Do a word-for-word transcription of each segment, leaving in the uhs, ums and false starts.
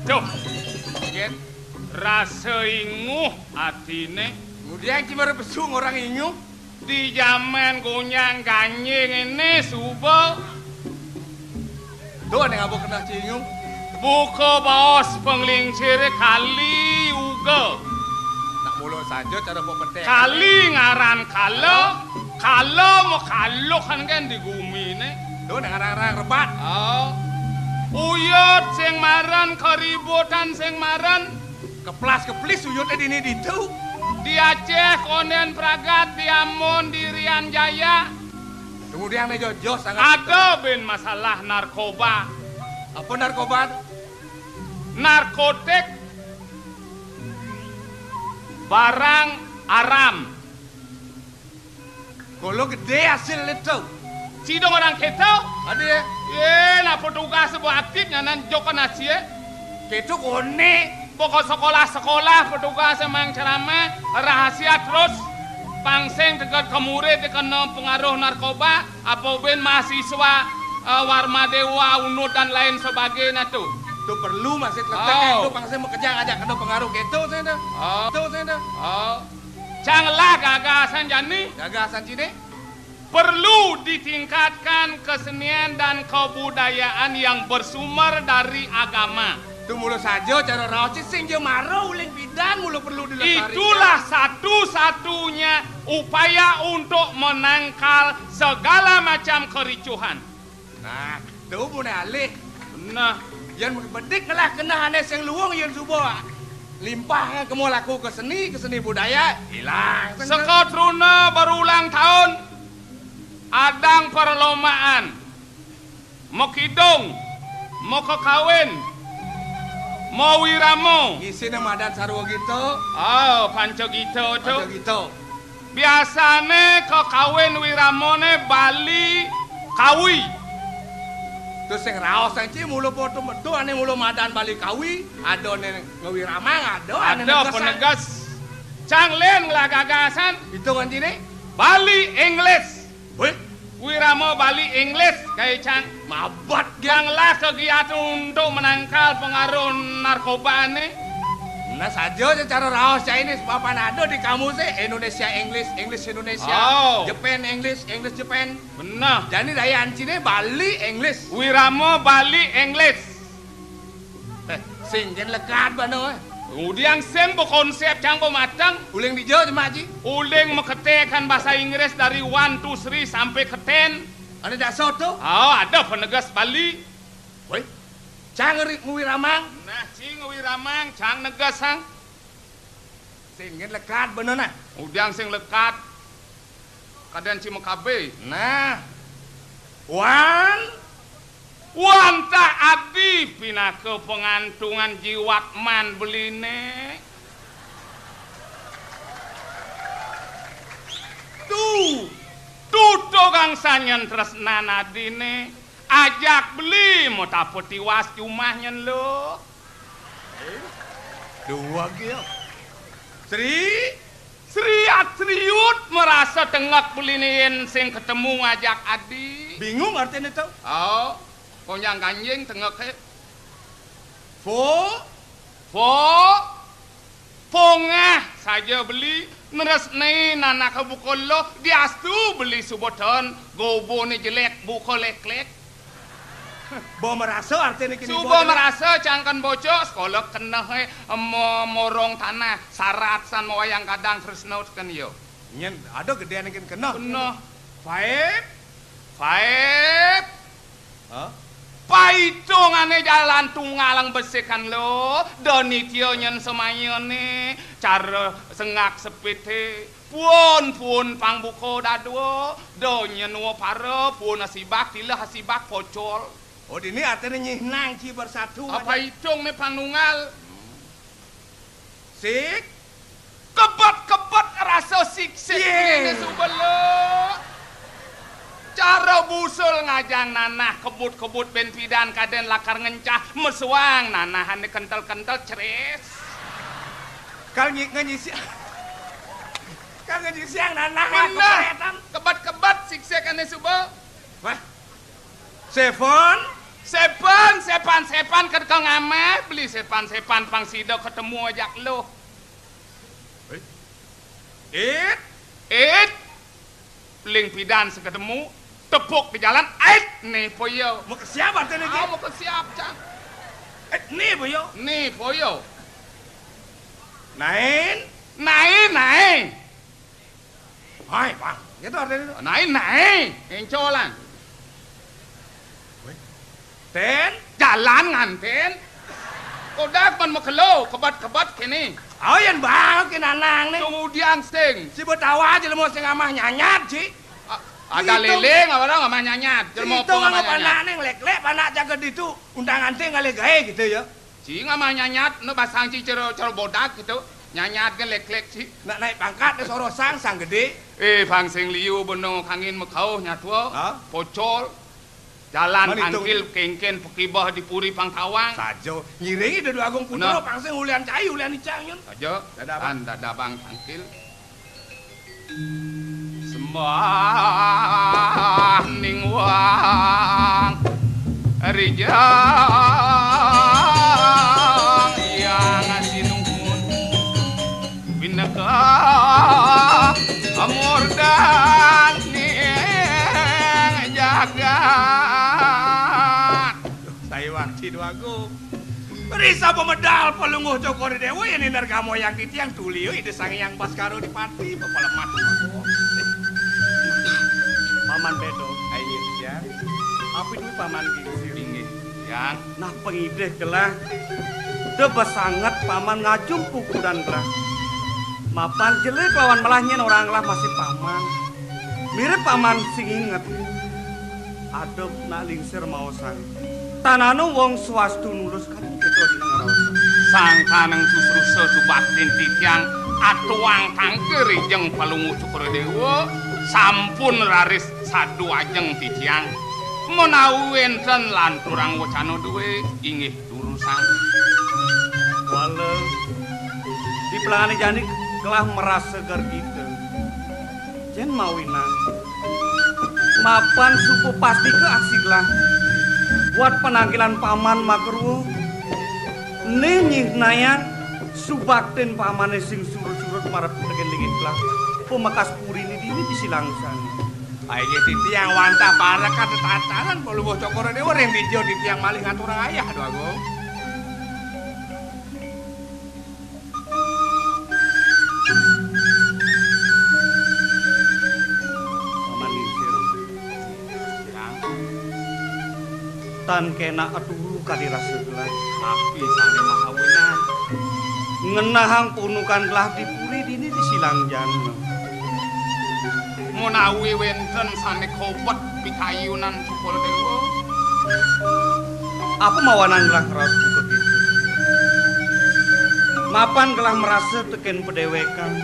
Duh, Gén, rasa inguh atiné. Ngudiang ci mara pesu ngorang inguh? Di jaman gonjang-ganjing ené suba. Duh, ané ngaba keneh ci inguh? Buka baos panglingsiré kali uga. Nak mula saja cara pepetek. Kali ngaran kala, kala makaluhan kan di guminé. Duh, nak ngarang-ngarang rebat. Oh. Uyut sing maren, keributan sing maren. Keplas-keplis uyuté dini ditu. Di Aceh kondén pragat, di Ambon, di Irian Jaya. Kemudian né joh-joh sangat. Ada bin masalah narkoba. Apa narkoba? Narkotik. Barang aram. Kala gedé hasilné to. Ci dong orang kéto? Ada ya? Yé, nak petugas buat aktif nyanan jokan hasilé. Kéto koné. Pokok sekolah-sekolah petugas emang ceramah rahasia terus. Pang sing tegad ka murid dikena pengaruh narkoba, apa bin mahasiswa, eh, Warma Dewa, Unud dan lain sebagainya tuh. Tuh perlu masih tetep. Oh. Tuh pang sing makejang ajak kena pengaruh kéto sih dah. Oh. Tuh sih dah. Oh. Cang lah gagasan jani. Gagasan ci né? Perlu ditingkatkan kesenian dan kebudayaan yang bersumber dari agama. Tuh mula saja cara raos ci sing ja mara uling pidan mula perlu dilestarikan. Itulah satu-satunya upaya untuk menangkal segala macam kericuhan. Nah, tuh puné alih. Nah, yén bedik ngelah keneh ané sing luung yén suba limpah kemu laku ke seni, ke seni budaya, ilang. Sekatruna berulang tahun, adang perlombaan, mokidung, mokekawin, mowirama. Ngisiné madan sarwa gita. Oh, panca gita to. Panca gita. Biasané kakawin wiramané Bali Kawi. Terus sing raos sing ci mula pada metu ané mula madan Bali Kawi, ada ané ngawiramang, ada ané negesan. Ada penegas. Cang lén ngelah gagasan. Itungan ciné? Bali English. Wéh, wirama Bali English, gaé cang. Mabat, Gén. Cang lah kegiatan untuk menangkal pengaruh narkoba né. Nah, saja cara raos cainé papan ada di kamusé Indonesia English, English Indonesia, oh. Japan English, English Japan. Bener. Jani daya anciné Bali English. Wirama Bali English. Eh, sing gén lekad bana, eh. Ngudiang sing ba konsep cang ba mateng. Uling dija, Mak Haji? Uling maketekan bahasa Inggris dari one, two, three sampai ke ten. Ada dasar to? Oh, ada penegas Bali. Woi, cang ri-, ngawiramang. Nah, ci ngawiramang, cang negasang. Sing gén lekad bana nah. Ngudiang sing lekad. Kadén ci makabé. Nah. Wan. Wantah adi pinaka pangantungan jiwatman beliné. Tu, tutugang sanyen tresnan adiné. Ajak beli mau tapa tiwas jumah nyen lo. Dua gé. Sri, Sri Atriut merasa tengek beliné yén sing ketemu ngajak adi. Bingung artiné to? Oh, konjang ganjing tengeké. Fo, fo, pongah saja beli nresné nanaka buka lo diastu beli suba ten goboné jelék buka léklék. Ba merasa artiné kini suba merasa cangken bocok sekolah keneh, eh, mo-, morong tanah sarat san mawayang kadang tresna teken yo. Nyén ada gedéné kén keneh. Keneh. Faib. Faib. Hah? Paitungané jalan tunggalang besikan lo, da nitya nyén semayané, cara sengak sepité, puun-puun pang buka dadua, da nyén wa para, puun asibak, tilah asibak pocol. Oh, dini artiné nyihnang ci bersatu. Apa aja. Itung né pang nunggal? Sik. Kebet-kebet rasa siksik. Yé. Ini suba lo. Ro busul ngajang nanah kebut-kebut ben pidan kadén lakar ngencah mesuang nanah ané kentel-kentel cres. Kal nyi-, ngenyisiang. Kal ngenyisiang nanah. Bener. Kebet-kebet siksik ané suba. Wah. Sepan? Sepan, sepan, sepan ka ngamah, beli sepan-sepan pang sida ketemu ajak luh. It. It. Ling pidan sing ketemu, tepuk di jalan, ait, né poyo. Mau ke siap artinya? Ah, mau ke siap, Cang. Eh, né poyo. Né poyo. Nain. Nain, nain. Hai, Bang. Gitu artinya. Nain, nain. Encolan. Weh. Ten, jalan nganten. Kodak man makelo, kebat-kebat kéné. Oh, yén bang, kinanang né. Kemudian sing. Si betawa aja lemu sing amah nyanyat, Ci. A-, ada gitu. Lélé, apa orang amah nyanyat. Jelema itu apa amah nyanyat? Panak né, lek-lek, panak jaga ditu. Undangan té ngalih gaé gitu ya. Ci ngamah nyanyat, nu basang ci cero, cero bodak gitu. Nyanyat kan lek-lek, Ci. Nak naik pangkat, né sorosang, sang gedé. Eh, bang sing liu beno kangin mekauh nyatua. Hah? Pocol. Jalan tangkil kéngkén pakibeh di puri pangtawang. Saja. Ngiringi Déwa Agung Putra, pang sing ulian cai, ulian icang, nyun. Saja. Dadabang. An dadabang tangkil. Sembah ning wang rijang yang sinuhun. Pinaka murdaning jagat. Duh, sayuwakti Déwa Agung. Risa pamedal Palungguh Cokor Déwa yén inder kamoyang titiang tuli Ida Sang Hyang Baskara Dipati pepelemat. Paman Bédo. Ayo, ya. Api duwe paman iki? Inggih, Yang. Nah, pangidih gelah. Da basanget paman ngajum kukudan gelah. Mapan jelé kelawan melah nyén orang gelah masih paman. Mirip paman sing inget. Aduh, nak lingsir maosang. Tanana wong swastu nulus kadén kéto dina ngaraos. Sangkaning susrusa subaktin titiang atuang tangkil rijeng Palungguh Cokor Déwa sampun raris sadu ajeng titiang. Menawi wénten lanturang wacana duwé, inggih durusang. Wala, di pelangane jani gelah merasa gargita. Jen mawinan. Mapan suku pastika aksi gelah. Buat penangkilan paman makarua. Né nyihnayang subaktin pamane sing surut-surut marep tekén linggih gelah. Pamekas purine dini di Silangsan. Ayo titiang wantah parekan tetatanan Palungguh Cokor Déwa ring dija titiang malih ngaturang ayah, Déwa Agung. Paman ngisir. Yang. Tan kena aturu kadi rasa gelah. Napi sane mahawinan? Ngenahang punukan gelah di puri dini di Silangjana. Menawi wenten sane kobet pikayunan Cokor Dewa. Apa mawanan gelah ngraos buka gitu? Mapan gelah merasa teken padewekan.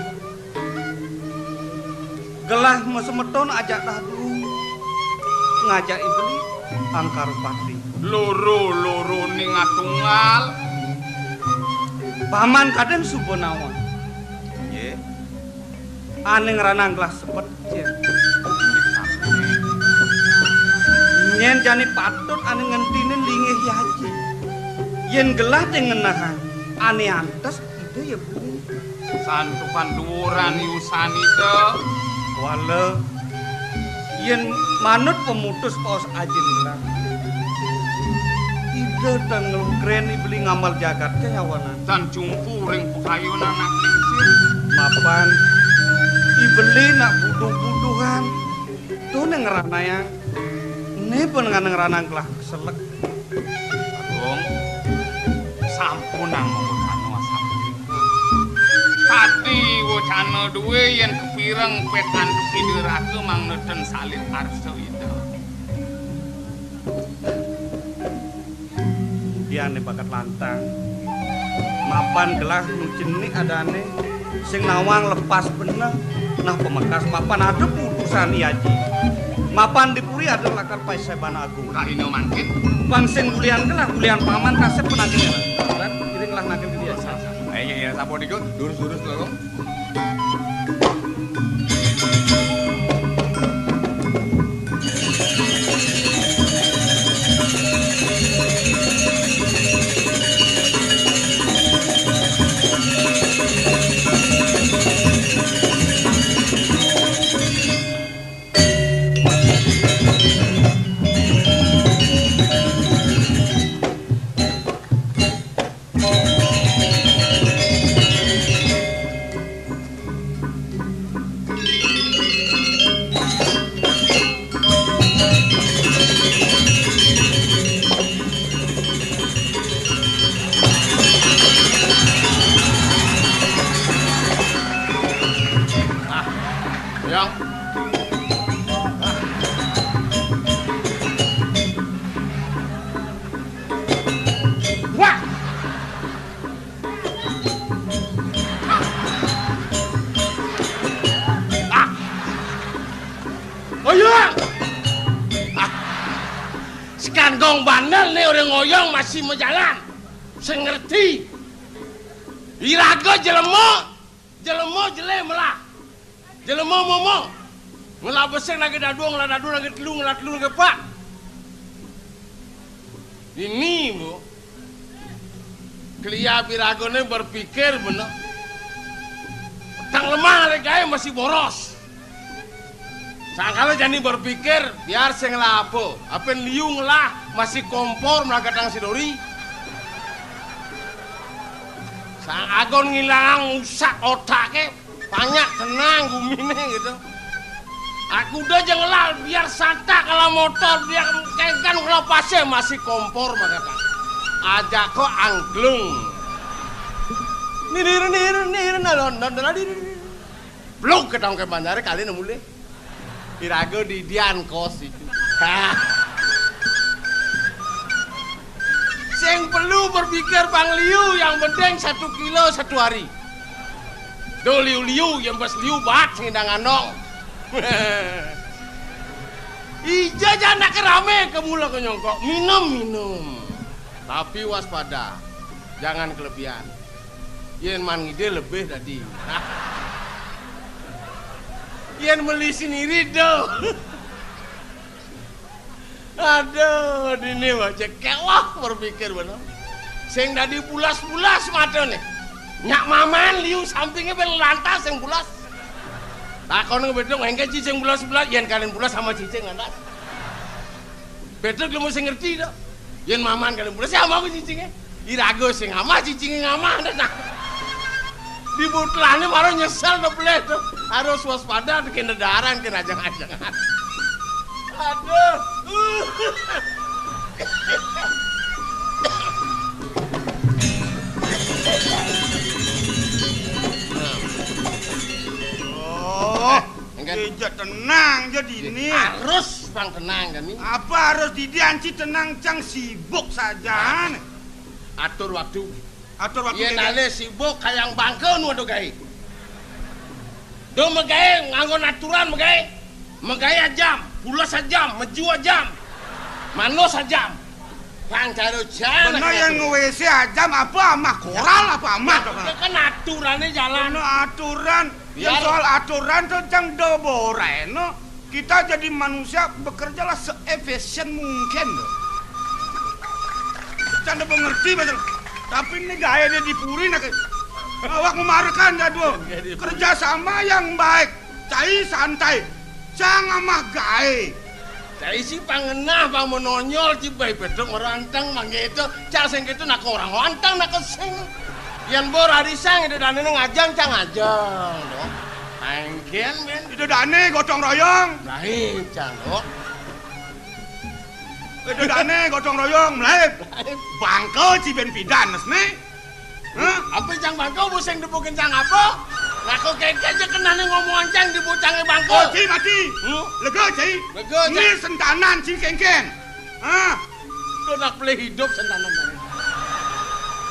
Gelah masemeton ajak dadu ngajak ibeli angkar pati. Loro-loro ning atunggal. Paman kaden suba nawang. Nggih. Ane ngranang gelah sebet, Cen. Nyen jani patut ane ngentinin linggih Yaji. Yen gelah te ngenahang ane antes, ida ya beli. Santukan duuran yusanita. Wala, yen manut pemutus paos ajin gelah. Ida tan nglukren ibeli ngamal jagat kayawanan. Tan jumpu ring pakayunan anak lingsir. Mapan, ibeli nak buduh-buduhan. Tuh ning ngranayang. Né pun nganeng ranang gelah keselek. Agung, sampunang mawacana asapunika. Kadi wacana duwe yen kepireng pet antuk Ida Ratu mangda ten salin arsa Ida. Diane bakat lantang. Mapan gelah nu cenik adane sing nawang lepas beneh. Nah, pamekas mapan ada putusan I Aji. Mapan di puri ada lakar paeseban agung. Rahina mangkin. Pang sing ulian kelah, ulian paman kasep penangkin. Kan iring lah nangkin dia. Ayo, ya, sampun niku, durus-durus lho. Yang. Wah. Ah. Oyong. Ah. Sekanggong bandel nih orang ngoyong masih mau jalan. Sing ngerti. Iraga jelema, jelema jele melah. Jelema momo. Ngelah besing lagi dadua, ngelah dadua lagi telu, ngelah telu lagi empat. Ini, Bu. Kelia biragane berpikir bener. Tang lemah lagi gawe masih boros. Sangkala jani berpikir, biar sing ngelah apa. Apen liu ngelah masih kompor melagatang si Dori. Sang agon ngilang usak otake. Banyak tenang gumine gitu. Aku udah aja ngelal biar santak kalau motor dia kengkan kalau pasnya masih kompor maka aja kok angklung. Nir nir nir nalon nalon nalon. Blok ketang ke bandar kali nemu le. Iraga di dian kos itu. Sing perlu berpikir Bang Liu, yang penting satu kilo satu hari. Do liu-liu, yang bas liu bat sing indang andong. Ija jana kerame ke mula ke nyongkok, minum minum. Tapi waspada, jangan kelebihan. Yen man ngide lebih tadi. Yen meli sendiri do. Aduh, dini wajah kewah berpikir bener. Sing dadi bulas-bulas matane. Nyak maman liu sampinge ben lantas sing bulas. Takon bedong engke ci sing bulas-bulas yen kalian bulas sama cicing lantas. Bedong lemu sing ngerti to. Yen maman kalian bulas sama aku cicinge. Iraga sing amah cicinge ngamah nah. Di butlane maro nyesel to beleh to. Harus waspada to kene daran kene ajang-ajangan. Aduh. Oh, enggak. Iya, tenang jadi ini. Harus bang tenang kan ini. Apa harus didianci tenang cang sibuk saja. Atur waktu. Atur waktu. Iya, nale sibuk kayang bangke nu ada gawe. Do megawe nganggo aturan megawe. Megawe ajam, pulas ajam, meju ajam. Manus ajam. Pang karo jan. Bener yang nge-W C ajam apa amah koral apa amah to? Itu kan aturane jalan. Bener aturan. Yang soal aturan to cang do boreno. Kita jadi manusia bekerjalah seefisien mungkin. Canda mengerti betul. Tapi ini gaya dia dipuri nak. Awak memarekan jadwal. Kerja sama yang baik. Cai santai. Jangan mah gae. Cai si pangenah bang menonyol ci bae bedok meranteng mangke itu. Cak sing gitu nak orang wanteng nak kesing. Yang bor hari sang itu dane ngajang cang ajang. Anggen men. Itu dane gotong royong. Lain cang kok. Itu dane gotong royong melaib. Bangke ci ben pidan mesne. Hah? Apa cang bangke bu sing depukin cang apa? Aku kengken aja kenane ngomongan cang di bucange bangke. Oh, ci mati. Hmm? Lega ci. Lega, ci. Ini sentanan ci kengken. Hah? Tuh nak pelih hidup sentanan cang.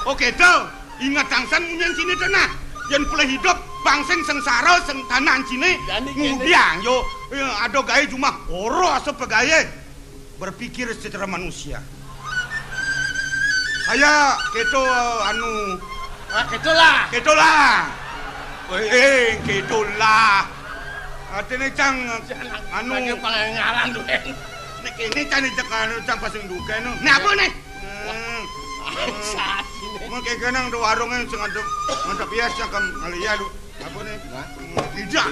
Oke tuh. Ingat tangsan munyen sini tenah. Yen pelih hidup bangsen sengsara sentanan cine. Jani kene. Ngudiang yo. Ada gaé cuma ora asa pegayé berpikir secara manusia. Kaya kéto, anu. Ah, kéto lah. Kéto lah. Eh, eh, kéto lah. Artiné cang, anu. Lagi pengengalan duén. Nek ini cang ijek anu cang pasang duka nu. Nek apa nih? Hmm. Bangsat ini. Mun kayak kenang di warungnya sing ada mantap hias cang kam ngeliat lu. Apa nih? Hah? Tidak.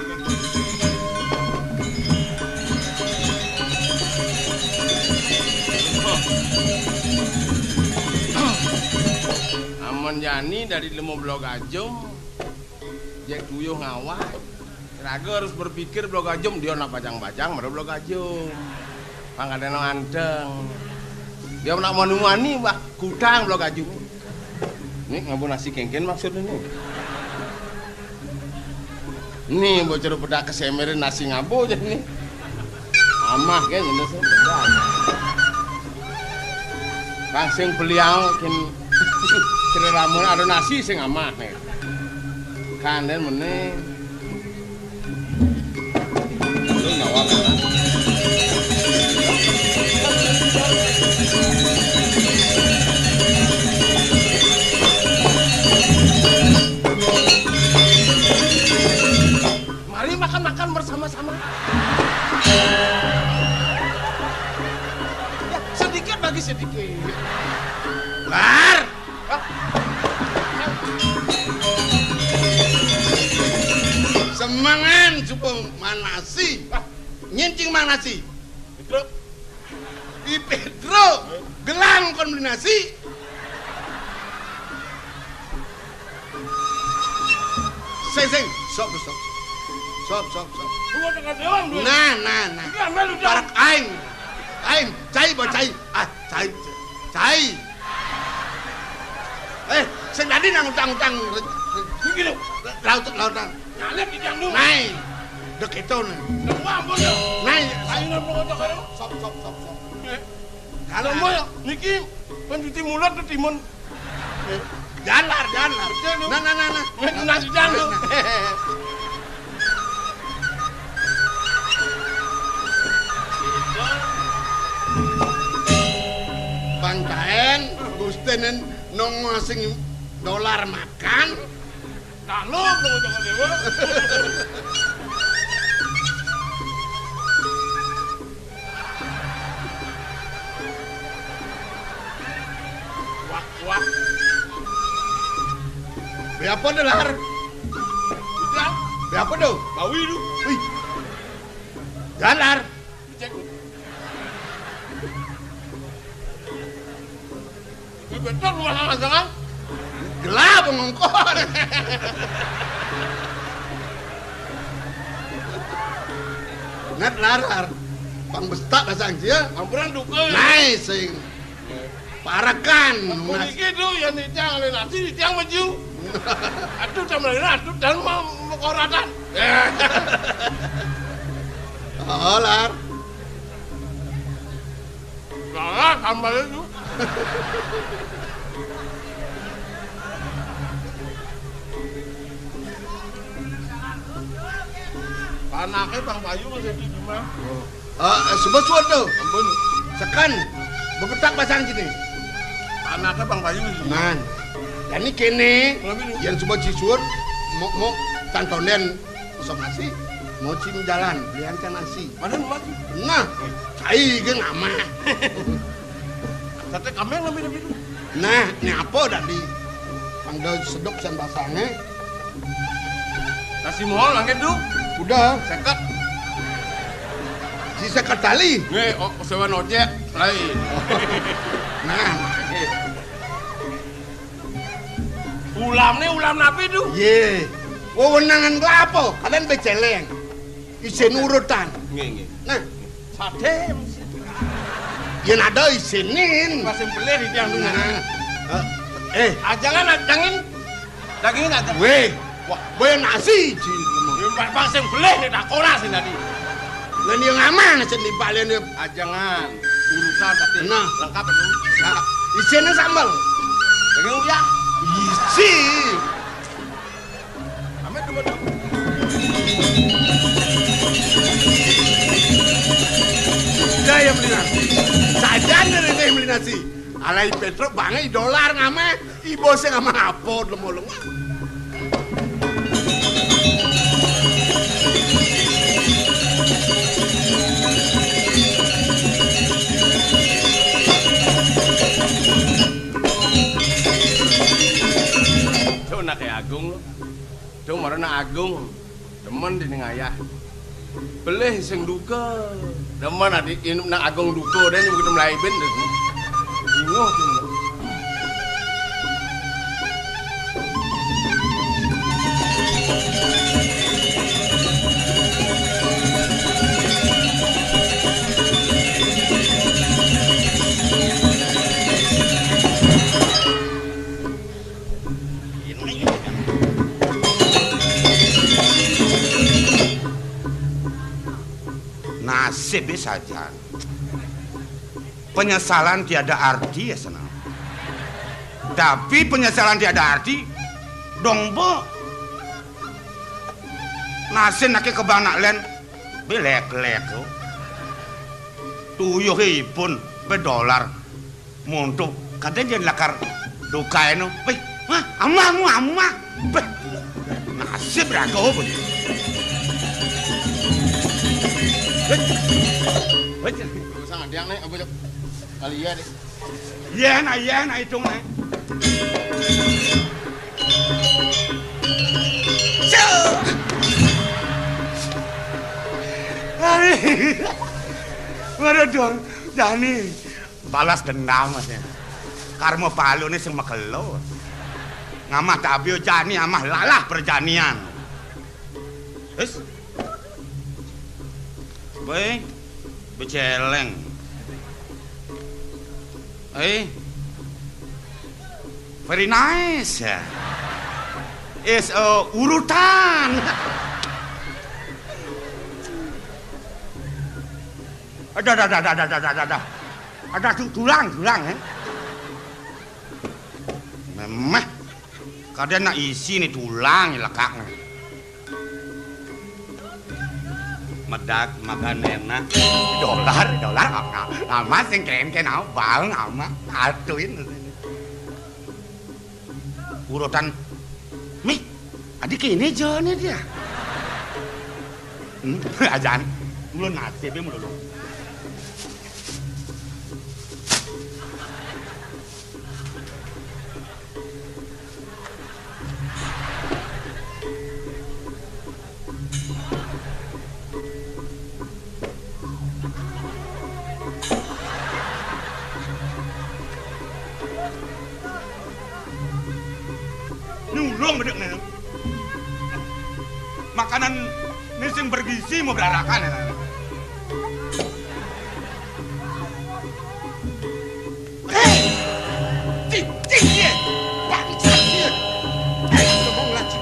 Amun jani dari lima belas gajum, jek tuyuh ngawah. Raga harus berpikir belas gajum, dia nak bajang-bajang, mara belas gajum. Pangkatnya anteng. Dia nak mani-mani, wah, kutang belas gajum. Nih, ngabo nasi kéngkén maksudnya nih. Nih, bocor pedak kesemerin nasi ngabo jadi nih. Amah kan, ini sih, bedak. Kang sing beliau, kin, kira lamun ada nasi sing amah nih. Kandén meneh. Lu nyawab, kan? Mari makan-makan bersama-sama. Ya, sedikit bagi sedikit. Lar. Hah? Semengan suba manasi. Hah? Nyén cing manasi. Pedro. I Pedro. Gelang kon beli nasi. Sing, sing. Sop, sop. Sop, sop, sop. Dua tengah dewan, dua. Nah, nah, nah. Enggak, enggak, lu, Jang. Parak aing. Aing, cai, bawa cai. Ah, cai, cai. Eh, sing dadi nang utang-utang. Iki lho. Laut, lautan. Nyalip di jang dulu. Naik. Dek itu nih. Semua ampun ya. Naik. Ayo, nang pokok karo. Sop, sop, sop, sop. Eh. Kalau mau ya, niki pencuci mulut tuh timun. Jalar, jalar. Betul, lu. Nah, nah, nah, nah. Nah, nah, nah, nah. Bang Taén, Gustinin nongol sing dolar makan. Nah, lu, lu, jangan dewa. Wah, wah. Be apa dah, Lar? Udah. Be apa dah? Bawi lu. Wih. Jalan, Lar. Dicek. Ini betul rumah sama jangan. Gelap ngongkon. Ngat larar. Pang bestak dasang sia. Ampunan duka. Naik sing. Parakan. Aku niki tu yang nitang oleh nasi, nitang maju. Aduh, jam lain, aduh, dan mau mekoratan. Oh, Lar. Salah tambah itu. Panaknya Bang Bayu masih di rumah. Oh. Eh, eh, sebut suat tu. Ampun. Sekan. Bepetak pasang sini. Panaknya Bang Bayu masih. Nah. Jadi kene, yang sebut si suat, mau, mau tantonden. Kosong nasi, mau cim jalan, belian kan nasi. Mana lu lagi? Nah, cai ge ngamah. Sate kameng lebih lebih. Nah, ini apa tadi? Pangda sedok san basangnya. Nasi mohol langit tu. Udah. Seket. Si seket tali. Nih, oh, sewa nojek lain. Nah. Ulam ni ulam napi tu? Ye. Wewenangan kelapa, kalian beceleng. Isin urutan. Nggih, nggih. Nah. Sate. Yen ada isinin. Masih beli di tiang tu. Nah. Eh, eh. Ajangan, ajangin. Dagingin aja. Weh. Wah, boy nasi, Cin. Bang sing beli ni tak koras ni tadi. Nah, dia ngaman sing di balen dia. Ajangan. Urusan tadi. Nah. Lengkap itu. Nah, isinnya sambal. Daging uyah. Isi. Amit dulu, dulu. Mlinasi. Sajan dene mlinasi. Ala I Petro bange I Dolar ngamah, iba sing ngamah apa lemo-lemo. Tuh, anake Agung, lho. Tuh, marana Agung. Demen dene ngayah. Pelih sing duka. Demen adi inup nang Agung duka, dene begitu mlaibin, tuh. Bingung, tuh. Nasib sajan. Penyesalan tiada arti ya, senang. Tapi penyesalan tiada arti, dong, Mbok. Nasin ake kebang nak len, belek-lek, tuh. Tuyuhipun, bedolar. Monto, kadén yén lakar dukaéno. Wéh, hah, amah, mu amah. Béh, nasib raga, béh. Béh. Béh. Usah ngadiang, Nek, apa, Cok? Kali iya, deh. Iya, nah, iya, nah, hitung, nah. Cuk. Aduh. Waduh, dong, Dani. Balas dendam, Mas, ya. Karma palune sing makelo. Ngamah tabe jani amah lalah perjanian. Wis. Bae, beceleng. Eh. Very nice, ya. Is, eh, urutan. Ada, ada, ada, ada, ada, ada, ada. Ada tu-, tulang, tulang, eh. Memeh. Kadén nak isi ni tulang lekak ni. Medak makan enak. Dolar, dolar, ama, ama sing kén-kén, ama, bang, ama, atuin. Urutan, mi, adi kéné jane dia. Hmm, ajan, mulu nasib, mulu lu. Nyulung bedek nih. Makanan nih sing bergizi mau berarakan ya. Hei! Cicing ye! Bangsat ye! Hei, ngomong lagi.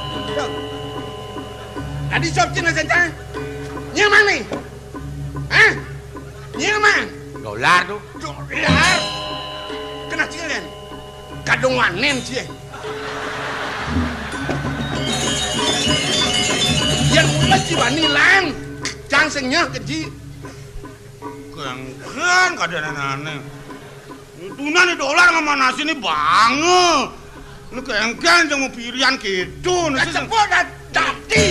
Tadi sop cina senta. Nyamang nih. Hah? Nyamang. Dolar tuh. Dolar. Kena cilin. Kadung wanen cie. Yang ulah ci bani lan. Cang sing nyeh keji. Kengken kadén aneh. Tuna ni dolar ngamah nasi ni banget. Lu kengken jang mau pirian gitu. Nasi sing cepet dah dadi.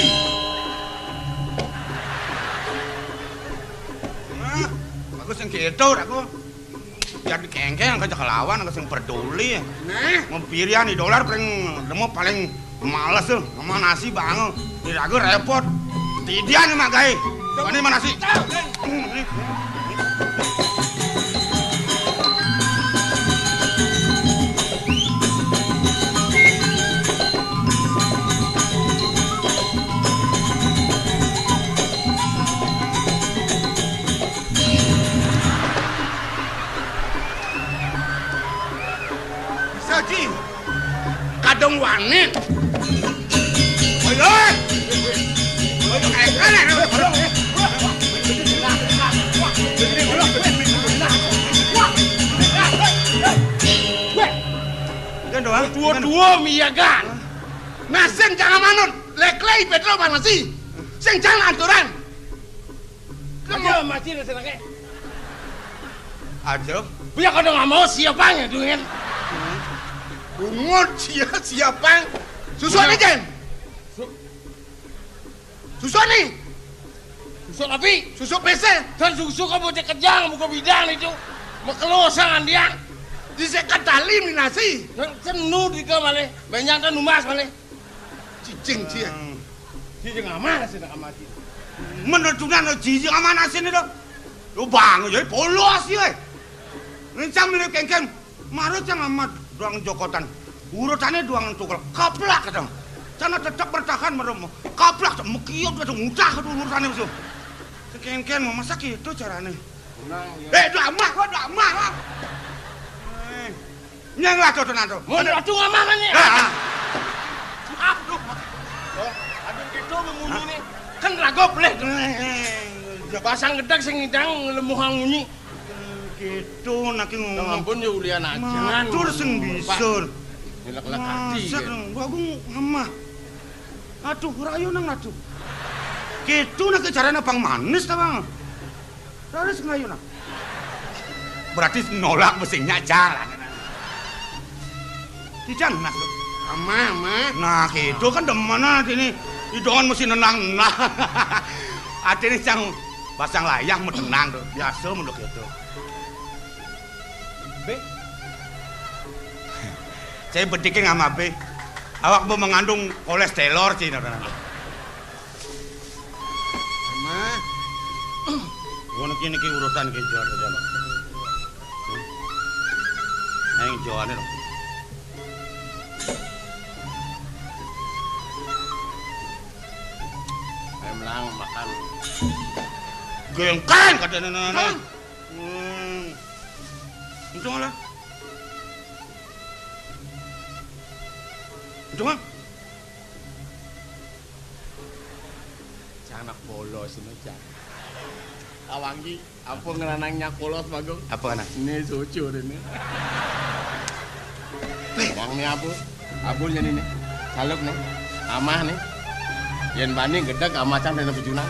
Nah, bagus yang gitu, aku. Biar dikengkeng, angkat kelawan, angkat sing peduli. Nah. Mempirian di dolar paling, demo paling males tuh, sama nasi banget. Diraga repot. Tidian nih, Mak, gaé. Ini mana sih? Bisa, Ji. Kadung wani. Ayo. Ayo, kayak mana? Kan doang. Dua-dua miyagan. Nah, sing jangan manut. Leklei Petro mana sih? Sing jangan aturan. Ayo, masih ada senangnya. Aja. Punya kadang nggak mau siapa ya, Dungin? Bungut, sia, siapa? Susu Iya. Nih, Jen. Su- Susu nih. Susu api. Susu pese. Dan susu kamu cek kejang, buka bidang itu. Makelo sang andiang. Disekat tali minasi. Yang senu di kamare. Banyak kan numas male. Cicing, cia. Hmm. Cicing aman sih, nak aman sih. Menentunan cicing aman sih nih, dong. Lu bang, jadi polos sih, weh. Rencang milih kengkeng. Marut yang amat doang jokotan. Urutannya doang tukel. Kaplak, kadang. Sana tetap bertahan, merem. Kaplak, mekiot, kadang mudah, kadang urutannya, musuh. Kengkeng, mau masak itu caranya. Tenang, ya. Eh, doa mah, kok doa mah, lah. Eh. Nyang lah, tuh, tenang, tuh. Mau ratu nggak makan, ya? Ah, ah. Aduh. Oh, aduh, gitu, ngemunyi, nih. Kan rago boleh, tuh. Eh, eh, eh. Pasang gedeg, sing ngidang, lemuhang munyi. Gitu, nak ngomong. Ampun, ya, ulian aja. Matur sing bisa. Nyelek-lek hati, Masak, ya. Dong. Gua, gua ngamah. Aduh, rayu nang, aduh. Gitu, nak caranya Bang Manis, ta, Bang? Terus ngayu, nah. Berarti nolak mestinya jalan. Kijang, nah. Ama, ama. Nah, gitu kan demen, nah, ini. Idongan mesti nenang, nah. Artinya cang pasang layang, mau tenang, tuh. Biasa, menurut gitu. Be. Saya betikin sama be. Awak mau mengandung kolesterol, Cina, tenang, tuh. Mah. Ngono ki niki urutan ki jual saja, Pak. Ayo jualnya dong. Ayo melang makan. Gengkang, kata nenek. Hmm. Untung lah. Untung lah. Cang anak polos ini, Cang. Awangi, apa ngeranang nyak polos, Bagong? Apa, anak? Ini cucur ini. Bang, nih, Abu. Abu jadi nih. Saluk nih. Amah nih. Yen bani gedeg, amah can dina bejuna.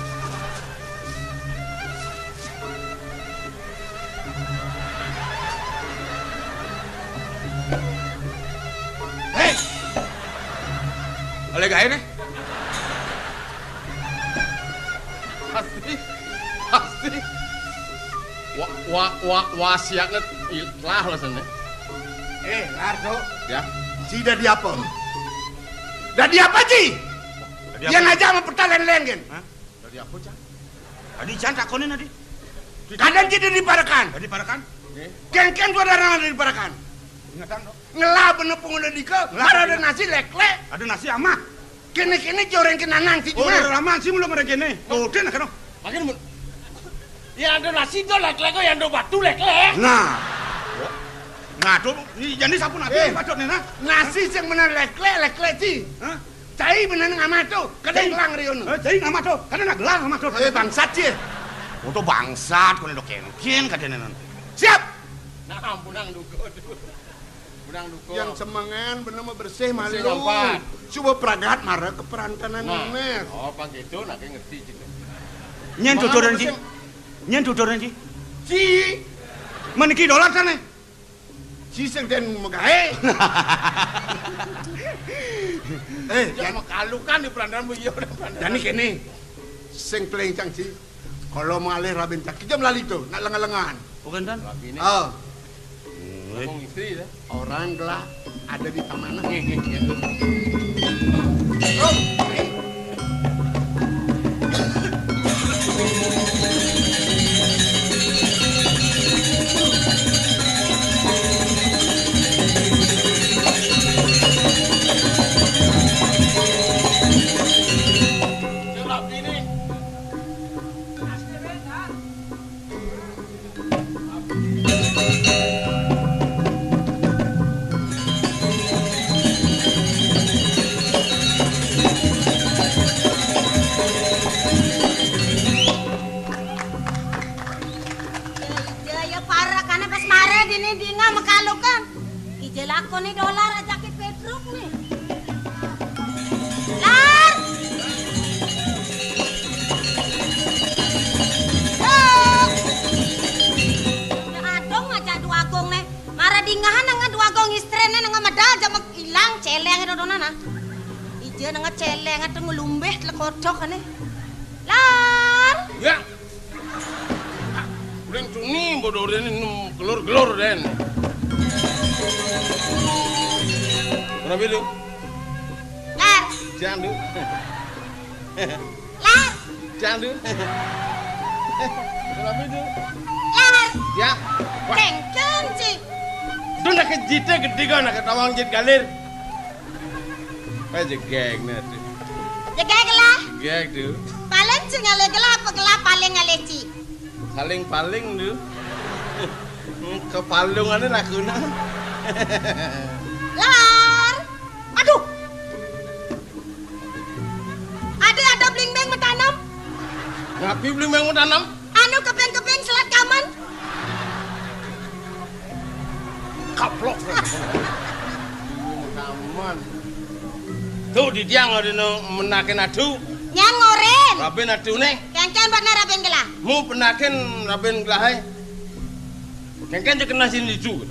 Hei! Oleh gaé nih. Pasti, pasti. Wa, wa, wa, wasiatnya il-, lah lah sana. Eh, Lardo. Ya. Si dadi apa? Dadi apa, Ji? Dadi apa? Yang aja sama peta lain-lain, kan? Hah? Dadi apa, Cang? Tadi Cang takonin tadi. Kadang kita diparekan. Tadi parekan? Nggih. Kengkeng tuh ada orang ada diparekan. Ingetan, dong. Ngelah bener pengguna dika, ngelah ada nasi leklek. Ada nasi amah. Kene-kene joreng kenanang si. Oh, cuma. Udah lama sih belum ada kene. Tuh, dia nak kena. Makin mun. Ya ada nasi tuh leklek kok, yang ada batu leklek. Nah. Nah, tuh, ini jadi sapu nanti. Eh, patut nih, nah. Nasi yang bener leklek, leklek sih. Hah? Cai bener ngamah tuh, kadang gelang riono. Eh, cai ngamah tuh, kadang nak gelang ngamah tuh. Eh, bangsat sih. Untuk bangsat, kau ini udah kengkeng, kadang nenek. Siap. Nah, ampun, nang duko tuh. Benang duko. Yang semengan bener mah bersih malu. Bersih, Pak. Coba pragat marah ke perantanan. Nah, Nes. Oh, pang gitu, nak ngerti cina. Nyen tuturan, Ci. Nyen tuturan, Ci. Ci. Meniki dolar sana. Ci sing den megahe. Eh, ya, jan- makalukan di perantanan bu, iya, udah perantanan. Jadi kene, sing pelencang, Ci. Kalau malih rabi cak, kita melali tuh, nak lengan-lengan. Bukan, Tan? Rabi ini. Oh. Ngomong istri ya. Orang gelah ada di taman. Nggih, nggih, nggih. Rabi ini. Ya, ya, ya, parah, karena pas mare dini dinga mekalukan. Ije lakone dolar ajake Petruk nih. Lar! Loh! Ya, adong Céléng itu donan, ah. Ija nang céléng itu ngelumbih telek kodok ane. Lar. Ya. Uling tuni bodoh ini nem gelur-gelur den. Kenapa itu? Lar. Jangan dulu. Lar. Jangan dulu. Kenapa itu? Lar. Ya. Wah. Cengkeng, Ci. Itu nak kejite gede kan, nak ketawang jit galir. Wah, jegeg nih, aduh. Jegeg lah. Jegeg, duh. Paling Ci ngalih gelah apa gelah paling ngalih Ci? Saling paling, duh. Kepalungannya laguna. Lar. Aduh. Ada, ada bling-bling metanam. Ngapi bling-bling metanam? Anu keping-keping selat kaman. Kaplok. Kaman. Tuh, di tiang ada nu menakin adu. Nyan ngorin. Rabin adu nih. Kengken buat narabin gelah. Mu penakin rabin gelah, eh. Kengken je kena sini itu.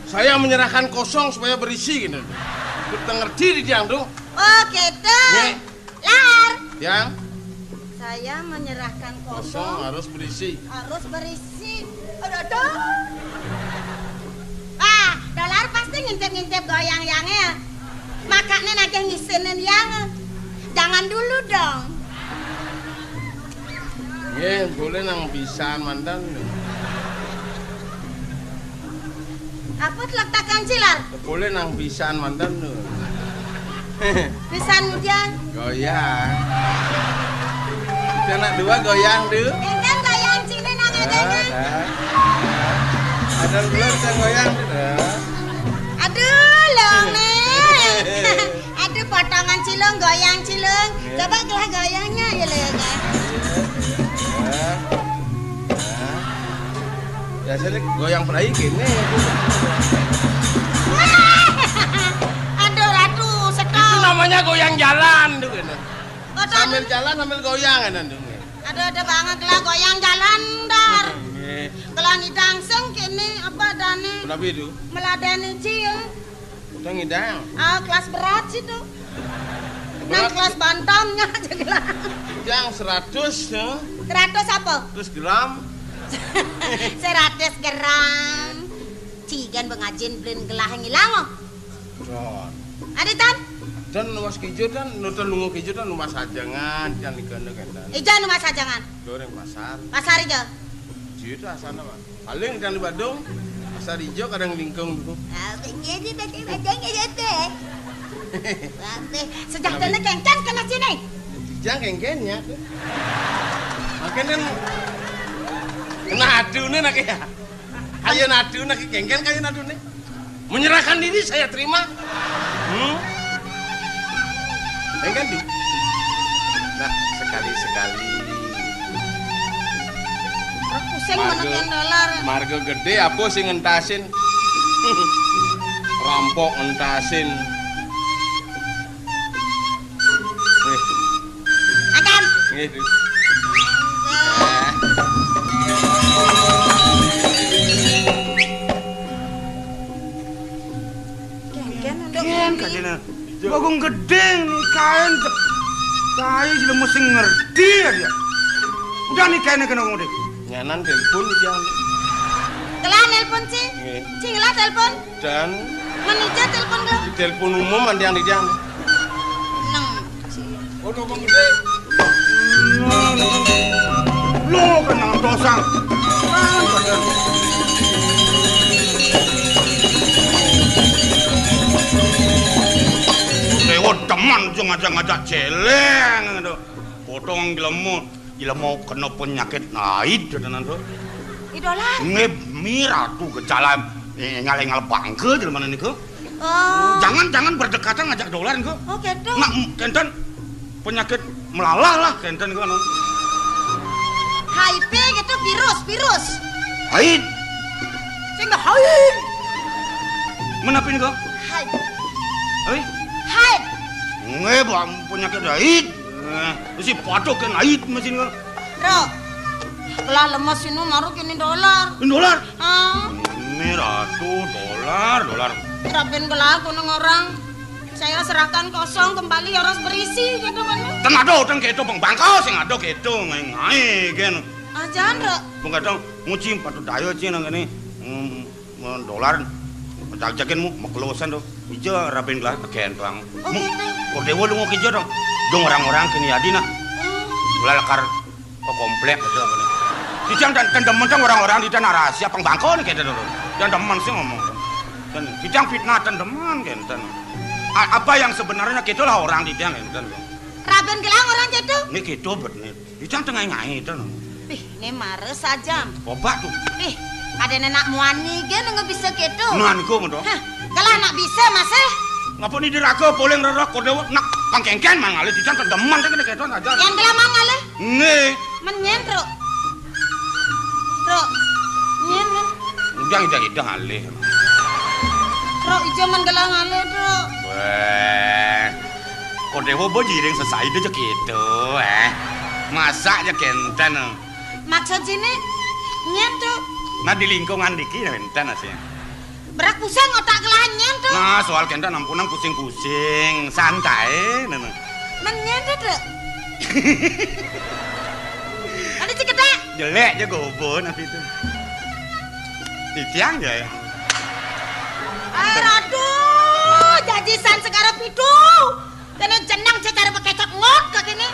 Saya menyerahkan kosong supaya berisi gitu. Kita ngerti di tiang tuh. Oh, gitu. Nih. Lar. Yang Saya menyerahkan kosong kosong harus berisi. Harus berisi. Aduh, aduh. Ah, Dolar pasti ngintip-ngintip goyang yang ya. Makanya nagih ngisinin yang. Jangan dulu dong. Nggih, boleh nang pisan mantan. Apa telektakan cilar? Boleh nang pisan mantan lho. Pisan mudian. Goyang. Itu anak dua goyang tuh. Enten goyang cini nang ada. Ada. Ada dua bisa goyang tuh. Aduh, lho, Nek. Aduh, potongan cilung, goyang cilung. Iya. Coba gelah goyangnya ya, lho, ya, kan? Iya. Nah. Nah. Biasanya goyang perai gini. Aduh, Ratu, seto. Itu namanya goyang jalan tuh, gitu. Sambil jalan, sambil goyang, kan, tuh. Aduh, ada banget lah goyang jalan, Dar. Nggih. Gelah ngidang sing kene apa dane? Kenapa itu? Meladeni ci, ya. Udah ngidang. Ah, kelas berat sih tuh. Berat. Nang kelas bantamnya aja gelah. Yang seratus, ya. Seratus apa? Seratus gram. Seratus gram. Cigan bengajin belin gelah ngilang, oh. Don. Adi, Tan? Dan luas kijo dan, nonton lungo kijo dan luas ajangan, dan ikana kan. Ijan luas ajangan. Goreng pasar. Pasar ijo. Ciyo itu asana, Pak. Paling kan di Badung, pasar ijo kadang lingkung tuh. Ah, jadi berarti Badung ya, Teh. Wah, Teh, sejak dene kengken kena sini. Jang kengkennya tuh. Makanya kan kena adu nih nak ya. Ayo nadu nak kengken kayo nadu nih. Menyerahkan diri saya terima. Hmm? Kengken tuh. Nah, sekali-sekali. Pusing menekan dolar. Marga gede apa sing ngentasin? Rampok ngentasin. Nggih. Makan. Nggih, Du. Kengken untuk Kengken, Kak Dina. Bagong gedeng nih, kain. Kain jelema sing ngerti aja. Udah nih kainnya kena ngomong deh. Nyanan telepon iki. Telah nelpon, Ci. Nggih. Ci ngelah telepon. Dan Menija telepon kula. Telepon umum andian-andian. Neng, Ci. Ono wong gede. Lo kenal dosang. Lewat teman aja ngajak-ngajak celeng gitu. Potong jelema. Jelema kena penyakit naid tenan to. Idolan. Nggih, mi ratu gejalan, eh, ngalih-ngalih bangke jelema niku. Oh. Jangan, jangan berdekatan ngajak dolar niku. Oh, gitu. Nak, m-, kenten penyakit melalah lah kenten niku anu. H I V gitu, virus, virus. Haid. Sing haid. Menapi niku? Haid. Hei? Haid. Nggih, Bang, penyakit haid. Nah, si patok kan haid mesin niku. Bro, gelah lemes ini maru kini dolar. Ini dolar? Ah. Ini ratu dolar, dolar. Raben gelah gunung orang. Saya serahkan kosong kembali harus berisi gitu kan. Ten ada utang gitu, Bang. Bangko sing ada gitu, ngaé-ngaé kan. Ajan, Rek. Bang kadang nguci patut daya ci nang kene. Hmm, dolar. Cak-cakin mu, maklosan to. Ija raben gelah kentang. Oh, gitu. Kok dewa lu ngok ija dong. Dong orang-orang kini adi nah. Hmm. Lalakar ke komplek gitu apa nih. Dijang dan tendemen dong orang-orang di tanah rahasia pengbangkon gitu dulu. Dan demen sih ngomong. Dan dijang fitnah tendemen gitu. A- apa yang sebenarnya gitulah orang dijang gitu. Raben gelah orang gitu. Ini gitu bet nih. Dijang tengah ngai itu. Ih, ini mare sajam. Coba tuh. Ih, ada nenek muani ge nengah bisa gitu. Nuan ku medo. Hah, kalau anak bisa masih. Ngapa ni diraga poleng rerok kodewa nak pangkengken mangalih dijang tendemen kan gitu aja. Yang gelah mangalih. Nggih. Menyen, Truk. Truk. Nyen, men. Ujang idang-idang alih. Truk, ija men gelah ngalih, Truk. Weh. Kok dewa bo jiring sesai aja gitu, eh. Masak aja kenten. Maksud sini, nyen, Truk. Nah, di lingkungan diki enten asih. Berak pusing otak kelanyén tuh. Nah, soal kenten ampunang pusing-pusing, santai, nah, nah. Menyén tuh, Dek. Ada cikedak. Jelek aja gobo nanti itu. Titiang ya. Eh, aduh, jajisan segara pitu. Kena jenang cecara bekecot ngot ke kini.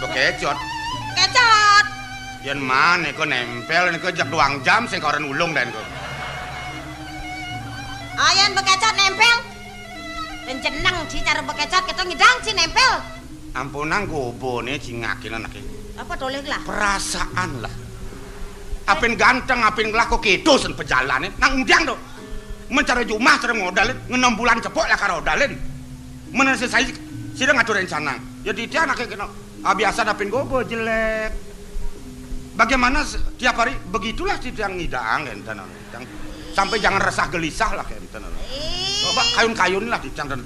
Bekecot. Kecot. Yen man niku nempel niku jek duang jam sing koren ulung den ku. Ayen bekecot nempel. Dan jeneng ci cara bekecot kita ngidang ci nempel. Ampunang gobone ci ngakin anake. Apa toleh lah? Perasaan lah. Apen ganteng, apen gelah kok kedo sen pejalane. Nang undiang to. Men cara jumah cara modal, ngenem bulan cepok lah karo dalin. Men sesai sira ngatur rencana. Ya titiang anake kena. Ah, biasa dapin gobo jelek. Bagaimana se- tiap hari begitulah titiang ngidang enten anu. Yang sampai jangan resah gelisah lah enten anu. Ih. Coba kayun-kayun lah titiang dan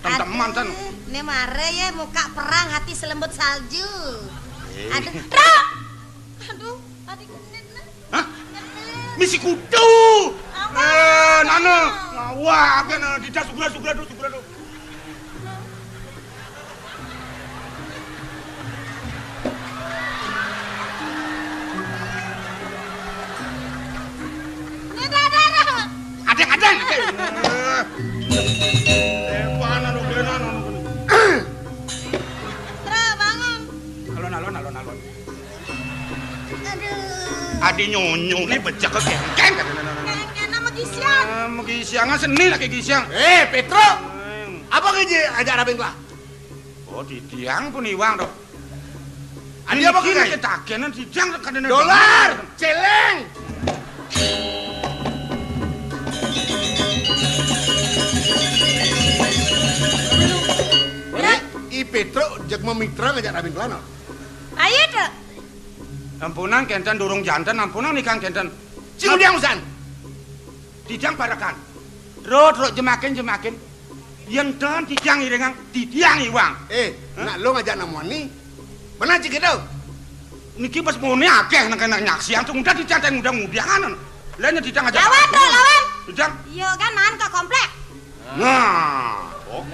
teman-teman ten. Aduh, ini mare ya muka perang hati selembut salju. Eh. Aduh, Rok. Aduh, tadi kenet nah. Hah? Misi kutu. Apa? Eh, nana. Ngawak kan, eh, didas sugra-sugra dulu, sugra dulu. Ini dah, dah, dah. Adeng, adeng. Eh. Eh, panan, ugenan, anu, anu. Tra, bangun. Alon, alon, alon, alon. Aduh. Adi nyonyo ne becek ke kengkeng. Kengkeng nama gisian. Eh, mau gisian, ah, seni lagi gisian. Eh, Petro. Eh. Apa kerja ajak rabing gua? Oh, di tiang pun iwang to. Adi apa kerja? Ketakenan di tiang kadene. Dolar, celeng. Ini I Petro jek memitra ngajak rabing gua no. Ayo, Dek. Ampunang kenten durung janten, ampunang nikang kenten. Sing udiang usan. Titiang parekan. Ro, ro, jemakin, jemakin. Yen ten titiang iringang, titiang iwang. Eh, hah? Nak lo ngajak namuan ni. Mana cik itu? Niki pas mone akeh nang kena nyaksian tuh udah titiang teng udah ngudiangan. Lainnya titiang ngajak. Lawan, Ro, lawan. Titiang. Iya kan, man ke komplek. Nah, oh.